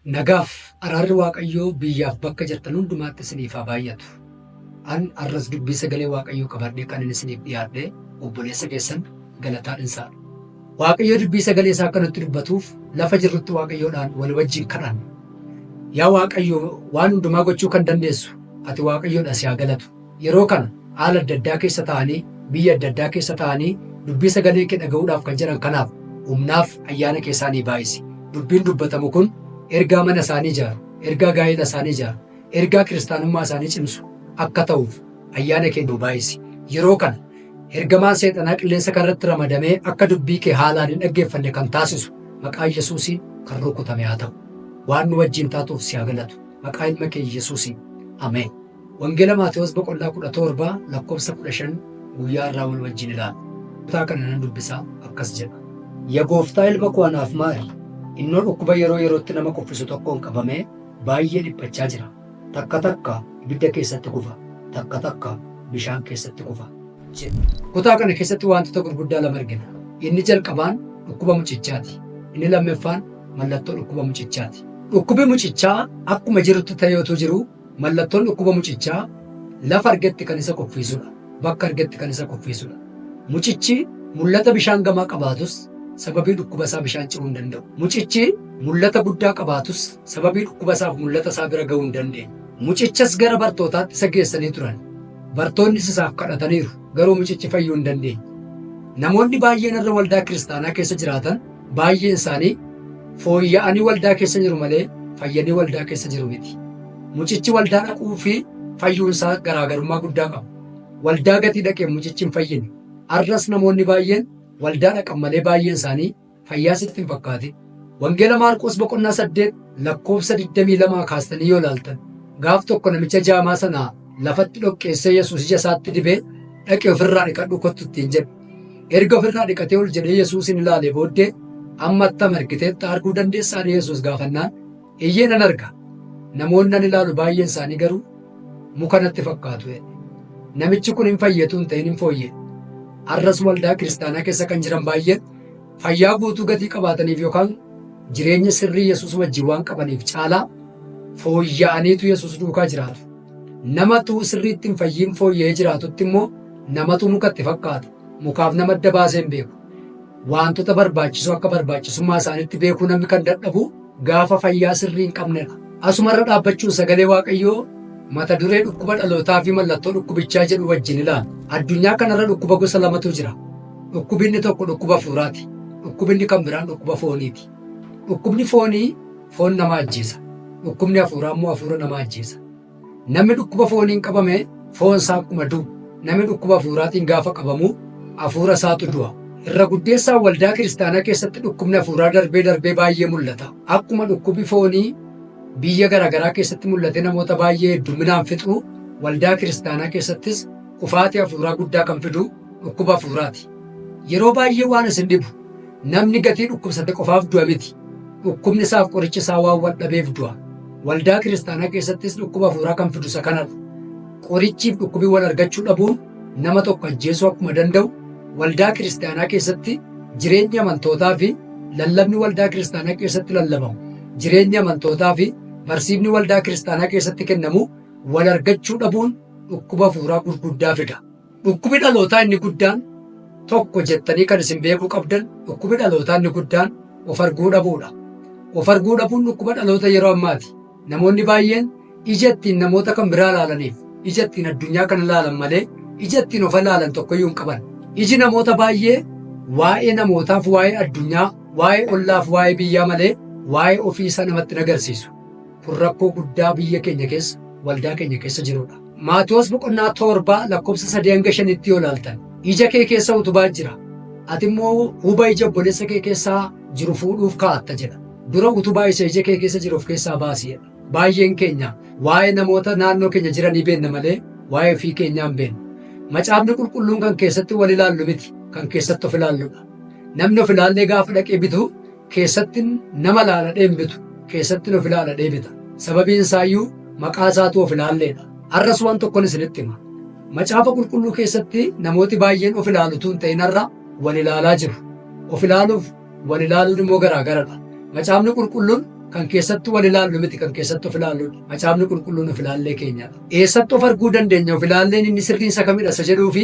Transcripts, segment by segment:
Nagaaf araarri Waaqayyoo biyyaaf bakka jirtan hundumaatti isiniif haa baay'atu. An har'as dubbii sagalee Waaqayyoo qabadhee kanin isiniif dhiyaadhe obboleessa keessan Galataa Dhinsaadha. Waaqayyo dubbii sagalee isaa akka nutti dubbatuuf lafa jirrutti Waaqayyoodhaan wal wajjin kadhanna. Yaa Waaqayyo waan hundumaa gochuu kan dandeessu ati Waaqayyoodha si haa galatu. Yeroo kana haala adda addaa keessa taa'anii biyya adda addaa keessa taa'anii dubbii sagalee kee dhaga'uudhaaf kan jedhan kanaaf humnaaf ayyaana kee isaanii baay'isi. Dubbiin dubbatamu kun ergaa mana isaanii ijaaru, ergaa gaa'ela isaanii ijaaru, ergaa kiristaanummaa isaanii cimsu akka ta'uuf ayyaana kee nuu baay'isi. Yeroo kana ergamaan seexanaa qilleensa kanarratti ramadamee akka dubbii kee haalaan hin dhaggeeffanne kan taasisu maqaa Yesuusiin kan rukutame haa ta'u. Waan nu wajjin taatuuf si haa galatu. Maqaa ilma kee Yesuusiin. Ameen. Wangeela Maatewos boqonnaa 17 lakkoofsa 15 guyyaa har'aa wal wajjin ilaalla. Kutaa kana nan dubbisaa akkas jedha. Ya gooftaa ilma koo anaaf maari, innoo dhukkuba yeroo yerootti nama kuffisu tokkoon qabamee baay'ee dhiphachaa jira. Takka takka ibidda keessatti kufa, takka takka bishaan keessatti kufa. Jedhe. Kutaa kana keessatti waantota gurguddaa lama argina. Inni jalqabaan dhukkuba mucichaati. Inni lammeffaan mallattoo dhukkuba mucichaati. Dhukkubi mucichaa akkuma jirutti ta'ee utuu jiruu Mallattoon dhukkuba mucichaa lafa argetti kan isa kuffiisudha. Bakka argetti kan isa kuffiisudha. Mucichi mul'ata bishaan gamaa qabaatus sababii dhukkuba isaa bishaan ce'uu hin danda'u. Mucichi mul'ata guddaa qabaatus sababii dhukkuba isaaf mul'ata isaa bira ga'uu hin dandeenye. Mucichas gara bartootaatti isa geessanii turan. Bartoonnis isaaf kadhataniiru, garuu mucichi fayyuu hin dandeenye. Namoonni baay'een har'a waldaa kiristaanaa keessa jiraatan baay'een isaanii fooyya'anii waldaa keessa jiru malee fayyanii waldaa keessa jiru miti. Mucichi waldaa dhaquu fi fayyuun isaa garaagarummaa guddaa qaba. Waldaa gatii dhaqeen mucichi hin fayyine. Har'as namoonni baay'een waldaa dhaqan malee baay'een isaanii fayyaa sitti hin fakkaatin. Wangeela Maarqos boqonnaa 8 lakkoofsa 22 kaastanii yoo ilaaltan gaaf tokko namicha jaamaa sana lafatti dhoqqeessee Yesuus ija isaatti dibee dhaqi ofirraa dhiqadhu kottu ittiin jedhe. Erga ofirraa dhiqatee ol jedhee Yesuusin ilaalee booddee amma attam argiteetta arguu dandeessaa jedhee Yesuus gaafannaan eeyyee nan arga. Namoonni nan ilaalu baay'een isaanii garuu muka natti fakkaatu jedhe. Namichi kun hin fayyetu hin ta'in hin fooyye. Har'as waldaa kiristaanaa keessa kan jiran baay'een fayyaa guutuu gatii qabaataniif yookaan jireenya sirrii Yesuus wajjin waan qabaniif caalaa fooyya'aniitu Yesuus duukaa jiraatu. Namatu sirriitti hin fayyiin fooyya'ee jiraatutti immoo namatu muka itti fakkaata. Mukaaf nama adda baasee hin beeku. Waantota barbaachisoo akka barbaachisummaa isaaniitti beekuu namni kan dadhabu gaafa fayyaa sirrii hin qabnedha. Asumarra dhaabbachuun sagalee Waaqayyoo mata duree dhukkuba dhalootaa fi mallattoo dhukkubichaa jedhu wajjin ilaala. Addunyaa kanarra dhukkuba gosa lamatu jira. Dhukkubinni tokko dhukkuba hafuuraati. Dhukkubinni kan biraan dhukkuba fooniiti. Dhukkubni foonii foon nama ajjeesa. Dhukkubni hafuuraa immoo hafuura nama ajjeesa. Namni dhukkuba fooniin qabame foon isaa akkuma du'u, namni dhukkuba hafuuraatiin gaafa qabamu hafuura isaatu du'a. Irra guddeessaan waldaa kiristaanaa keessatti dhukkubni hafuuraa darbee darbee baay'ee mul'ata. Akkuma dhukkubi foonii biyya garaagaraa keessatti mul'atee namoota baay'ee heddumminaan fixu, waldaa kiristaanaa keessattis kufaatii hafuuraa guddaa kan fidu dhukkuba hafuuraati. Yeroo baay'ee waan isin dhibu namni gatii dhukkubsate qofaaf du'a miti. Dhukkubni isaaf qorichi isaa waan wal dhabeef du'a. Waldaa kiristaanaa keessattis dhukkuba hafuuraa kan fidu isa kanadha. Qorichiif dhukkubi wal argachuu dhabuun nama tokko ajjeesuu akkuma danda'u waldaa kiristaanaa keessatti jireenyi amantootaa fi lallabni waldaa kiristaanaa keessatti lallabamu jireenyi amantootaa fi barsiifni waldaa kiristaanaa keessatti kennamu wal argachuu dhabuun dhukkuba hafuuraa gurguddaa fida. Dhukkubi dhalootaa inni guddaan tokko jettanii kan isin beekuu qabdan dhukkubi dhalootaa inni guddaan of arguu dhabuudha. Of arguu dhabuun dhukkuba dhaloota yeroo ammaati. Namoonni baay'een ija ittiin namoota kan biraa ilaalaniif ija ittiin addunyaa kana ilaalan malee ija ittiin of ilaalan tokkoyyuu hin qaban. Iji namoota baay'ee waa'ee namootaaf waa'ee addunyaa waa'ee ollaaf waa'ee biyyaa malee waa'ee ofii isaa namatti hin agarsiisu. Kun rakkoo guddaa biyya keenya keessa waldaa keenya keessa jirudha. Maatewos boqonnaa 7 lakkoofsa 3 hanga 5tti yoo ilaaltan ija kee keessa utubaa jira ati immoo huba ija obboleessa kee keessaa jiru fuudhuuf kaa'atta jedha. Dura utubaa isa ija kee keessa jiru of keessaa baasi jedha. Baay'een keenya waa'ee namoota naannoo keenya jiranii beenna malee waa'ee ofii keenyaa hin beennu. Macaafni qulqulluun kan keessatti wal ilaallu miti kan keessatti of ilaalludha. Namni of ilaallee gaafa dhaqee bitu keessatti nama ilaaladhee hin bitu keessatti of ilaaladhee bita. Sababiin isaayyuu maqaa isaatu of ilaalleedha. Har'as waan tokkon isinitti hima. Macaafa qulqulluu keessatti namooti baay'een of ilaalutu hin ta'in har'a wal ilaalaa jiru. Of ilaaluuf wal ilaaluun immoo garaagaradha. Macaafni qulqulluun Kan keessatti wal ilaallu miti kan keessatti of ilaalludha. Macaafni qulqulluun of ilaallee keenyadha. Eessatti of arguu dandeenya of ilaalleen inni sirriin isa kamidha isa jedhuu fi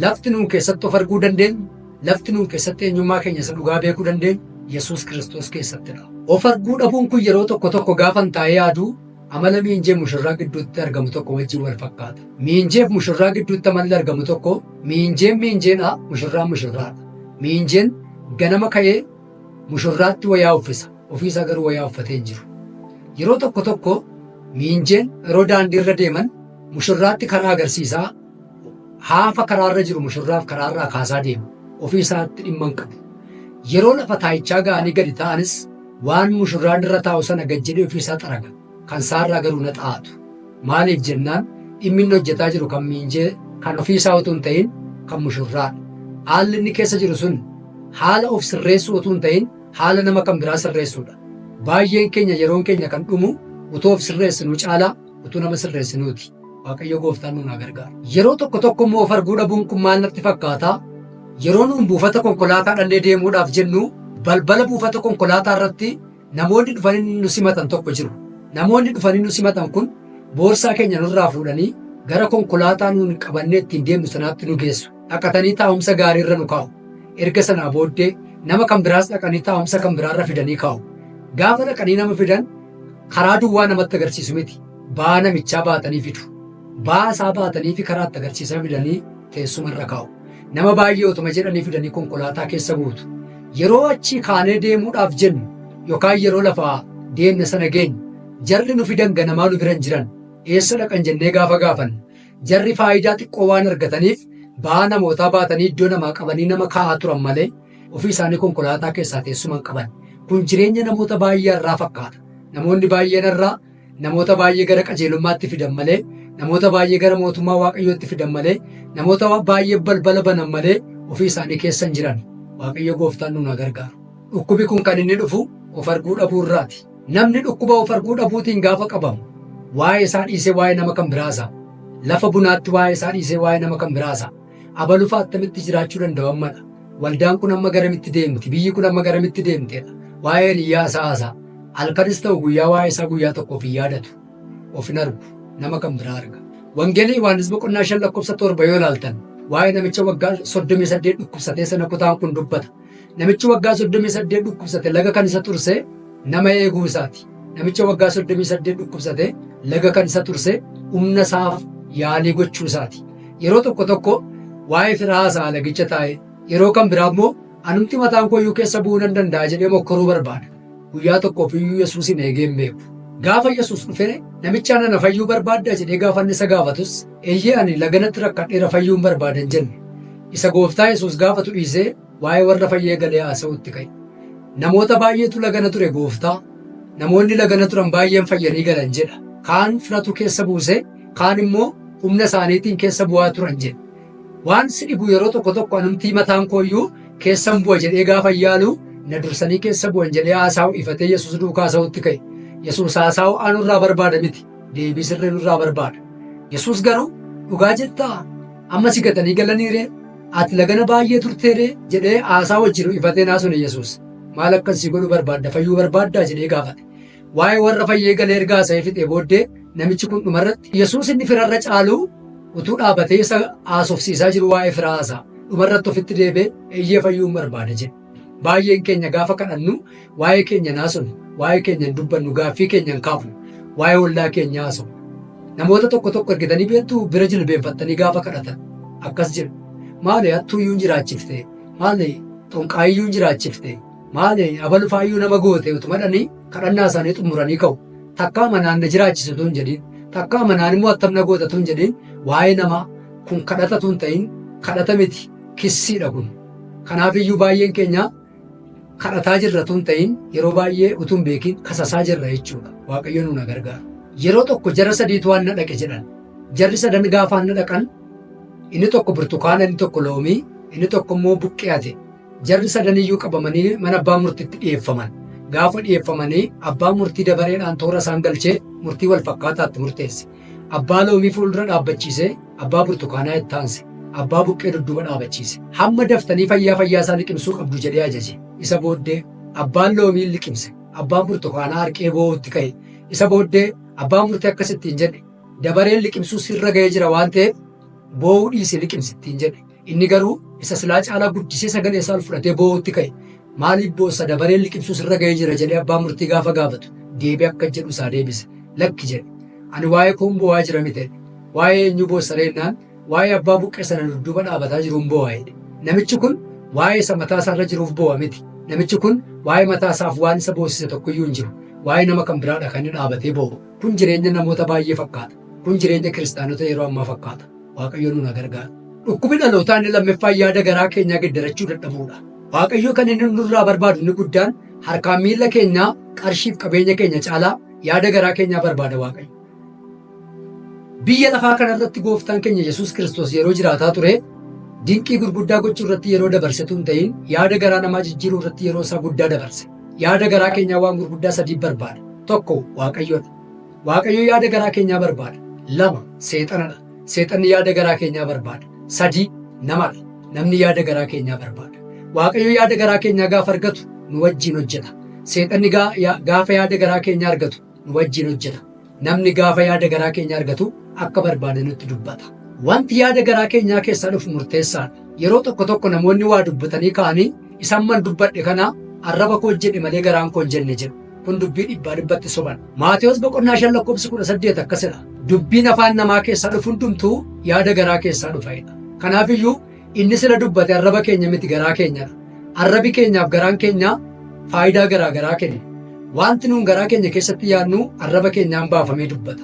lafti nuun keessatti of arguu dandeenyu, lafti nuun keessatti eenyummaa keenya isa dhugaa beekuu dandeenyu Yesuus Kiristoos keessattidha. Of arguu dhabuun kun yeroo tokko tokko gaafan taa'ee yaadu amala miinjee mushurraa gidduutti argamu tokko wajjin wal fakkaata. Miinjeef mushurraa gidduutti amalli argamu tokko miinjeen miinjeedha, mushurraan mushurraadha. Miinjeen ganama ka'ee mushurraatti wayaa uffisa, ofiisaa garuu wayaa uffatee hin jiru. Yeroo tokko tokko miinjeen yeroo daandiirra deeman mushurraatti karaa agarsiisaa haafa karaarra jiru mushurraaf karaarraa kaasaa deema. Ofii isaatti dhimma hin qabu. Yeroo lafa taa'ichaa ga'anii gadi taa'anis waan mushurraan irra taa'u sana gad jedhee ofii isaa xaraga. Kan isaarraa garuu na xaa'atu. Maaliif jennaan dhimmi inni hojjetaa jiru kan miinjee kan ofii isaa utuu hin ta'in kan mushurraadha. Haalli inni keessa jiru sun haala of sirreessuu utuu hin ta'in haala nama kan biraa sirreessuudha. Baay'een keenya yeroon keenya kan dhumu utuu of sirreessinuu caalaa utuu nama sirreessinuuti. Waaqayyo gooftaan nuun haa gargaaru. Yeroo tokko tokko immoo of arguu dhabuun kun maal natti fakkaata? Yeroo nuun buufata konkolaataa dhannee deemuudhaaf jennu balbala buufata konkolaataa irratti namoonni dhufanii nu simatan tokko jiru. Namoonni dhufanii nu simatan kun boorsaa keenya nurraa fuudhanii gara konkolaataa nuun qabannee ittiin deemnu sanaatti nu geessu. Dhaqatanii taa'umsa gaarii irra nu kaa'u. Erga sanaa booddee nama kan biraas dhaqanii taa'umsa kan biraarra fidanii kaa'u. Gaafa dhaqanii nama fidan karaa duwwaa namatti agarsiisu miti. Ba'aa namichaa baatanii fidu. Ba'aa isaa baatanii fi karaa itti agarsiisaa fidanii teessuma irra kaa'u. Nama baay'ee otuma jedhanii fidanii konkolaataa keessa guutu. Yeroo achii kaanee deemuudhaaf jennu yookaan yeroo lafaa deemne sana geenyu jarri nu fidan ganamaa nu bira hin jiran. Eessa dhaqan jennee gaafa gaafannu jarri faayidaa xiqqoo waan argataniif ba'aa namootaa baatanii iddoo namaa qabanii nama kaa'aa turan malee ofii isaanii konkolaataa keessaa teessuma hin qaban. Kun jireenya namoota baay'ee irraa fakkaata. Namoonni baay'een irraa namoota baay'ee gara qajeelummaatti fidan malee, namoota baay'ee gara mootummaa Waaqayyootti fidan malee, namoota baay'ee balbala banan malee ofii isaanii keessa hin jiran. Waaqayyo gooftaan nuun haa gargaaru. Dhukkubi kun kan inni dhufu of arguu dhabuu irraati. Namni dhukkuba of arguu dhabuutiin gaafa qabamu waa'ee isaa dhiisee waa'ee nama kan biraa haasa'a. Lafa bunaatti waa'ee isaa dhiisee waa'ee nama kan biraa haasa'a. Abalu fa'a attamitti jiraachuu danda'u ammadha. Waldaan kun amma garamitti deemti? Biyyi kun amma garamitti deemtedha. Waa'ee hiriyyaa isaa haasa'a. Halkanis ta'u guyyaa waa'ee isaa guyyaa tokko of hin yaadatu. Of hin argu. Nama kan biraa arga. Wangeelii Yohaannis boqonnaa 5 lakkoofsa 7 yoo ilaaltan waa'ee namicha waggaa 38 dhukkubsatee sana kutaan kun dubbata. Namichi waggaa 38 dhukkubsate laga kan isa turse nama eeguu isaati. Namicha waggaa 38 dhukkubsate laga kan isa turse humna isaaf yaalii gochuu isaati. Yeroo tokko tokko waa'ee firaa haasa'a lagicha taa'ee yeroo kan biraa immoo anumti mataan koo iyyuu keessa bu'uu nan danda'a jedhee mokkoruu barbaada. Guyyaa tokkoof iyyuu Yesuusin eegee hin beeku. Gaafa Yesuus dhufee namicha ana fayyuu barbaaddaa jedhee gaafa inni isa gaafatus eeyyee ani laganatti rakkadheera fayyuun barbaada hin jenne. Isa gooftaa Yesuus gaafatu dhiisee waa'ee warra fayyee galee haasa'uutti ka'e. Namoota baay'eetu lagana ture gooftaa. Namoonni lagana turan baay'een fayyanii galan jedha. Kaan firatu keessa buuse, kaan immoo humna isaaniitiin keessa bu'aa turan jedhe. Waan si dhibu yeroo tokko tokko anumtii mataan kooyyuu keessan bu'a jedhee gaafa yaalu na dursanii keessa bu'an jedhee haasa'u ifatee Yesuus duukaa haasa'utti ka'e. Yesuus haasa'u anurraa barbaada miti. Deebii sirrii nurraa barbaada. Yesuus garuu dhugaa jettaa amma si gatanii galaniiree ati lagana baay'ee turteeree jedhee haasaa wajjin ifatee naasune Yesuus. Maal akkan si godhu barbaadda fayyuu barbaaddaa jedhee gaafate. Waa'ee warra fayyee galee erga haasa'ee fixee booddee namichi kun dhumarratti Yesuus inni firarra caalu utuu dhaabatee isa haasofsiisaa jiru waa'ee firaa haasa'a. Dhumarratti ofitti deebi'ee eeyyee fayyuun barbaada jedhe. Baay'een keenya gaafa kadhannu waa'ee keenya hin haasofnu, waa'ee keenya hin dubbannu, gaaffii keenya hin kaafnu, waa'ee ollaa keenya haasofna. Namoota tokko tokko argitanii beektuu bira jilbeenfattanii gaafa kadhatan akkas jedhu. Maali hattuuyyuu hin jiraachifte, maali xonqaayiyyuu hin jiraachifte, maali abalufaayyuu nama goote utuma dhanii kadhannaa isaanii xumuranii ka'u. Takkaa manaan na jiraachise utuu hin jedhin, takkaa manaan immoo attam na goota utuu hin jedhin waa'ee namaa kun kadhata utuu hin ta'in kadhata miti kissiidha kun. Kanaaf iyyuu baay'een keenya kadhataa jirra utuu hin ta'in yeroo baay'ee utuu hin beekin kasasaa jirra jechuudha. Waaqayyo nu na gargaara. Yeroo tokko jara sadiitu waan na dhaqe jedhan. Jarri sadan gaafa na dhaqan inni tokko burtukaana, inni tokko loomii, inni tokko immoo buqqee ate. Jarri sadan iyyuu qabamanii mana abbaa murtiitti dhiyeeffaman. Gaafa dhiyeeffamanii abbaan murtii dabareedhaan toora isaan galchee murtii wal fakkaataatti murteesse. Abbaa loomii fuuldura dhaabbachiisee abbaa burtukaanaa itti aanse. Abbaa buqqee dudduuba dhaabachiise. Hamma daftanii fayyaa fayyaa isaa liqimsuu qabdu jedhee ajaje. Isa booddee abbaan loomii liqimse. Abbaan burtukaanaa harqee boo'utti ka'e. Isa booddee abbaan murtii akkas ittiin jedhe, dabareen liqimsuu sirra ga'ee jira waan ta'eef boo'uu dhiisi liqimsi ittiin jedhe. Inni garuu isa silaa caalaa guddisee sagalee isaa ol fudhatee boo'utti ka'e. Maaliif boossa dabareen liqimsuu sirra ga'ee jira jedhee abbaan murtii gaafa gaafatu deebii akka jedhu isaa deebise. Lakki jedhe. Ani waa'ee koon boo'aa jira miti jedhe. Waa'ee eenyuu boossa reennaan waa'ee abbaa buqqee sana dudduuba dhaabataa jiruun boo'a jedhe. Namichi kun waa'ee isa mataa isaarra jiruuf boo'a miti. Namichi kun waa'ee mataa isaaf waan isa boosise tokkoyyuu hin jiru. Waa'ee nama kan biraadha kan inni dhaabatee boo'u. Kun jireenya namoota baay'ee fakkaata. Kun jireenya kiristaanota yeroo ammaa fakkaata. Waaqayyo nu na gargaara. Dhukkubi dhalootaa inni lammaffaan yaada garaa keenyaa geddarachuu dadhabuudha. Waaqayyo kan inni nurraa barbaadu inni guddaan harkaan miilla keenyaa qarshiif qabeenya keenya caalaa yaada garaa keenyaa barbaada Waaqayyo. Biyya lafaa kanarratti gooftaan keenya Yesuus Kiristoos yeroo jiraataa ture dinqii gurguddaa gochuu irratti yeroo dabarsetu hin ta'in yaada garaa namaa jijjiiruu irratti yeroo isaa guddaa dabarse. Yaada garaa keenyaa waan gurguddaa sadii barbaada. Tokko Waaqayyoodha. Waaqayyo yaada garaa keenyaa barbaada. Lama seexanadha. Seexanni yaada garaa keenyaa barbaada. Sadii namadha. Namni yaada garaa keenyaa barbaada. Waaqayyo yaada garaa keenyaa gaafa argatu nu wajjin hojjeta. Seexanni gaafa yaada garaa keenyaa argatu nu wajjin hojjeta. Namni gaafa yaada garaa keenyaa argatu akka barbaade nutti dubbata. Wanti yaada garaa keenyaa keessaa dhufu murteessaadha. Yeroo tokko tokko namoonni waa dubbatanii ka'anii isan man dubbadhe kana arraba koo jedhe malee garaan koo hin jenne jedhu. Kun dubbii dhibbaa dhibbatti soban. Maatewos boqonnaa 5 lakkoofsi 18 akkasidha. Dubbiin afaan namaa keessaa dhufu hundumtuu yaada garaa keessaa dhufa jedha. Kanaafiyyuu inni sila dubbate arraba keenya miti garaa keenyadha. Arrabi keenyaaf garaan keenya faayidaa garaa garaa kenna. Wanti nuun garaa keenya keessatti yaadnu arraba keenyaan baafamee dubbata.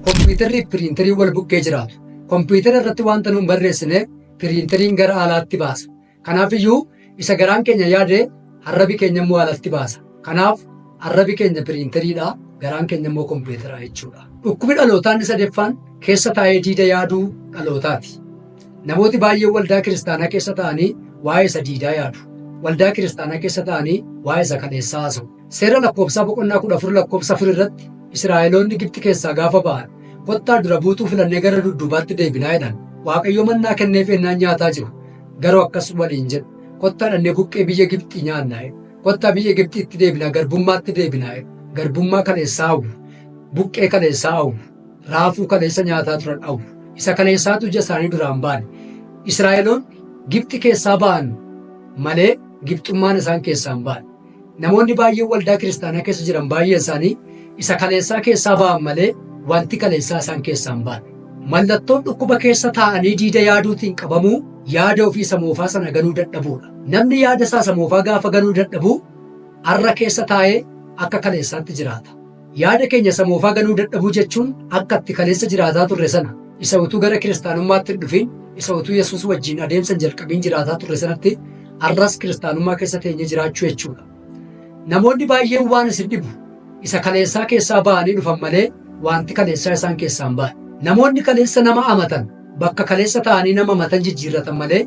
Kompiitarrii fi piriinteriin wal bukkee jiraatu. Kompiitara irratti wanta nuun barreessine piriinteriin gara alaatti baasa. Kanaafiyyuu isa garaan keenya yaade arrabi keenya immoo alatti baasa. Kanaaf arrabi keenya piriinteriidha, garaan keenya immoo kompiitara jechuudha. Dhukkubi dhalootaa inni sadaffaan keessa taa'ee diida yaaduu dhalootaati. Namooti baay'een waldaa kiristaanaa keessa ta'anii waa'ee isa diidaa yaadu. Waldaa kiristaanaa keessa ta'anii waa'ee isa kaleessaa haasa'u. Seera lakkoofsaa boqonnaa 14 lakkoofsa 4 irratti Israa'eloonni Gibxi keessaa gaafa ba'an kottaa dura buutuu filannee gara dudduubaatti deebinaa jedhan. Waaqayyo mannaa kenneef ennaan nyaataa jiru. Garuu akkas waliin jedhu. Kottaa dhannee buqqee biyya Gibxii nyaannaa jedhu. Kottaa biyya Gibxiitti deebinaa garbummaatti deebinaa jedhu. Garbummaa kaleessaa hawwu. Buqqee kaleessaa hawwu. Raafuu kaleessa nyaataa turan hawwu. Isa kaleessaatu ija isaanii duraan baane. Israa'eloonni Gibxi keessaa ba'an malee Gibxummaan isaan keessaa hin baane. Namoonni baay'een waldaa kiristaanaa keessa jiran baay'een isaanii isa kaleessaa keessaa ba'an malee wanti kaleessaa isaan keessaa hin baane. Mallattoon dhukkuba keessa taa'anii diida yaaduutiin qabamuu yaada ofii isa moofaa sana ganuu dadhabuudha. Namni yaada isaa isa moofaa gaafa ganuu dadhabu har'a keessa taa'ee akka kaleessaatti jiraata. Yaada keenya isa moofaa ganuu dadhabuu jechuun akka itti kaleessa jiraataa turre sana isa utuu gara kiristaanummaatti hin dhufin isa utuu Yesuus wajjin adeemsa hin jalqabiin jiraataa turre sanatti har'as kiristaanummaa keessa teenyee jiraachuu jechuudha. Namoonni baay'een waan isin dhibu isa kaleessaa keessaa ba'anii dhufan malee wanti kaleessaa isaan keessaa hin baane. Namoonni kaleessa nama amatan bakka kaleessa ta'anii nama amatan jijjiirratan malee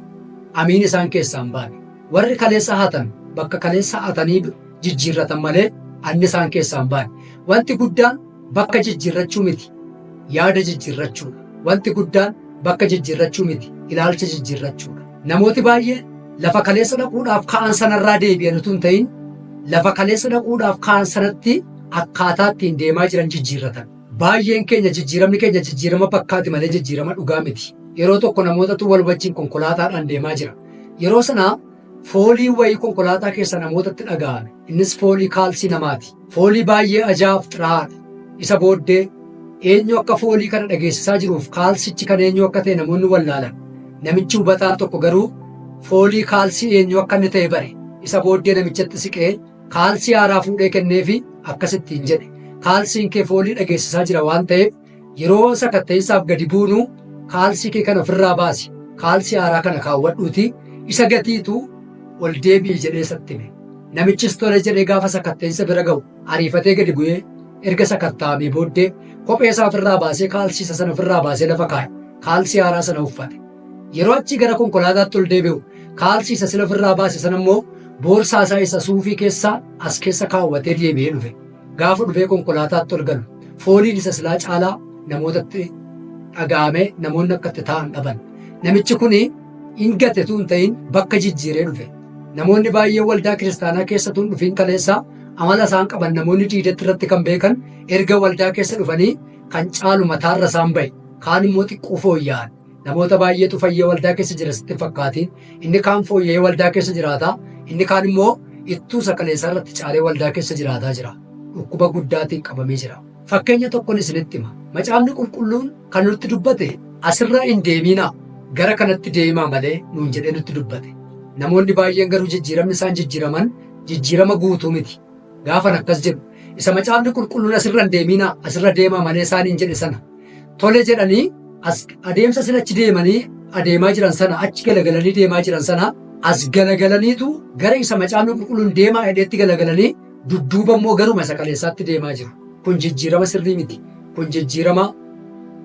amiin isaan keessaa hin baane. Warri kaleessa hatan bakka kaleessa hatanii jijjiirratan malee anni isaan keessaa hin baane. Wanti guddaan bakka jijjiirrachuu miti yaada jijjiirrachuudha. Wanti guddaan bakka jijjiirrachuu miti ilaalcha jijjiirrachuudha. Namooti baay'een lafa kaleessa dhaquudhaaf ka'an sanarraa deebi'an utuu hin ta'in lafa kaleessa dhaquudhaaf ka'an sanatti akkaataa ittiin deemaa jiran jijjiirratan. Baay'een keenya jijjiiramni keenya jijjiirama bakkaati malee jijjiirama dhugaa miti. Yeroo tokko namootatu wal wajjin konkolaataadhaan deemaa jira. Yeroo sana foolii wayii konkolaataa keessa namootatti dhaga'ame. Innis foolii kaalsii namaati. Foolii baay'ee ajaa'aaf xiraa'aadha. Isa booddee eenyu akka foolii kana dhageessisaa jiruuf kaalsichi kan eenyu akka ta'e namoonni wallaalan. Namichi hubataan tokko garuu foolii kaalsii eenyu akka inni ta'e bare. Isa booddee namichatti siqee kaalsii haaraa fuudhee kenneefi akkasittiin jedhe. Kaalsiin kee foolii dhageessisaa jira waan ta'eef yeroo sakatta'insaaf gadi buunu kaalsii kee kana ofirraa baasi. Kaalsii haaraa kana kaawwadhuuti isa gatiitu ol deebi'i jedhee isatti hime. Namichis tole jedhee gaafa sakatta'insa bira ga'u ariifatee gadi bu'ee erga sakatta'amee booddee kophee isaa ofirraa baasee kaalsii isa sana ofirraa baasee lafa kaa'e. Kaalsii haaraa sana uffate. Yeroo achii gara konkolaataatti ol deebi'u kaalsii isa sila ofirraa baase sana immoo boorsaa isaa isa suufii keessaa as keessa kaawwatee deebi'ee dhufe. Gaafa dhufee konkolaataatti ol galu fooliin isa silaa caalaa namootatti dhaga'amee namoonni akka itti taa'an dhaban. Namichi kun hin gate utuu hin ta'in bakka jijjiiree dhufe. Namoonni baay'een waldaa kiristaanaa keessa utuu hin dhufin kaleessa Amala isaan qaban namoonni diidatti irratti kan beekan erga waldaa keessa dhufanii kan caalu mataarra isaan ba'e kaan immoo xiqqoo fooyya'an. Namoota baay'eetu fayyee waldaa keessa jira sitti hin fakkaatiin. Inni kaan fooyya'ee waldaa keessa jiraata. Inni kaan immoo ittuu isa kaleessaa irratti caalee waldaa keessa jiraataa jira. Dhukkuba guddaatiin qabamee jira. Fakkeenya tokkon isinitti hima. Macaafni Qulqulluun kan nutti dubbate asirra hin deemiinaa gara kanatti deemaa malee nuun jedhee nutti dubbate. Namoonni baay'een garuu jijjiiramni isaan jijjiiraman jijjiirama guutuu miti. Gaafan akkas jedhu isa Macaafni Qulqulluun asirra hin deemiinaa asirra deemaa malee isaaniin jedhe sana tole jedhanii as adeemsa sin achi deemanii adeemaa jiran sana achi galagalanii deemaa jiran sana as galagalaniitu gara isa Macaafni Qulqulluun deemaa jedheetti galagalanii dudduuba immoo garuma isa kaleessaatti deemaa jiru. Kun jijjiirama sirrii miti. Kun jijjiirama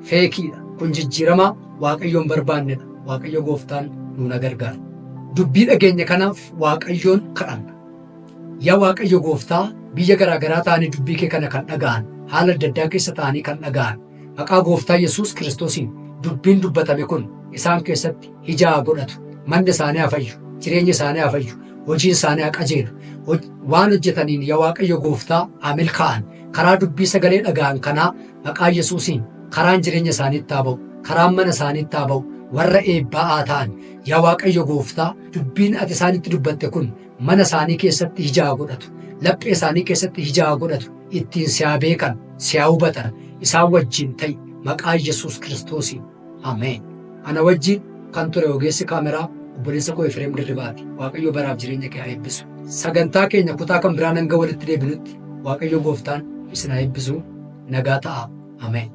feekiidha. Kun jijjiirama Waaqayyoon barbaannedha. Waaqayyo gooftaan nuuna gargaara. Dubbii dhageenya kanaaf Waaqayyoon kadhanna. Yaa Waaqayyo gooftaa biyya garaa garaa ta'anii dubbii kee kana kan dhaga'an haala adda addaa keessa ta'anii kan dhaga'an maqaa gooftaa Yesuus Kiristoosiin dubbiin dubbatame kun isaan keessatti ija haa godhatu. Manni isaanii haa fayyu, jireenyi isaanii haa fayyu, hojiin isaanii haa qajeelu. Waan hojjetaniin yaa Waaqayyo gooftaa haa milkaa'an. Karaa dubbii sagalee dhaga'an kanaa maqaa Yesuusiin karaan jireenya isaaniitti haa ba'u, karaan mana isaaniitti haa ba'u. Warra eebbaa haa ta'an. Yaa Waaqayyo gooftaa dubbiin ati isaanitti dubbatte kun mana isaanii keessatti ija haa godhatu. Laphee isaanii keessatti ija haa godhatu. Ittiin si haa beekan, si haa hubatan. Isaan wajjin ta'i maqaa Yesuus Kiristoosiin. Ameen. Ana wajjin kan ture ogeessi kaameraa obboleessa koo Efreem Dirribaati. Waaqayyo baraaf jireenya kee haa eebbisu. Sagantaa keenya kutaa kan biraan hanga walitti deebinutti Waaqayyo gooftaan isin haa eebbisu. Nagaa ta'aa. Ameen.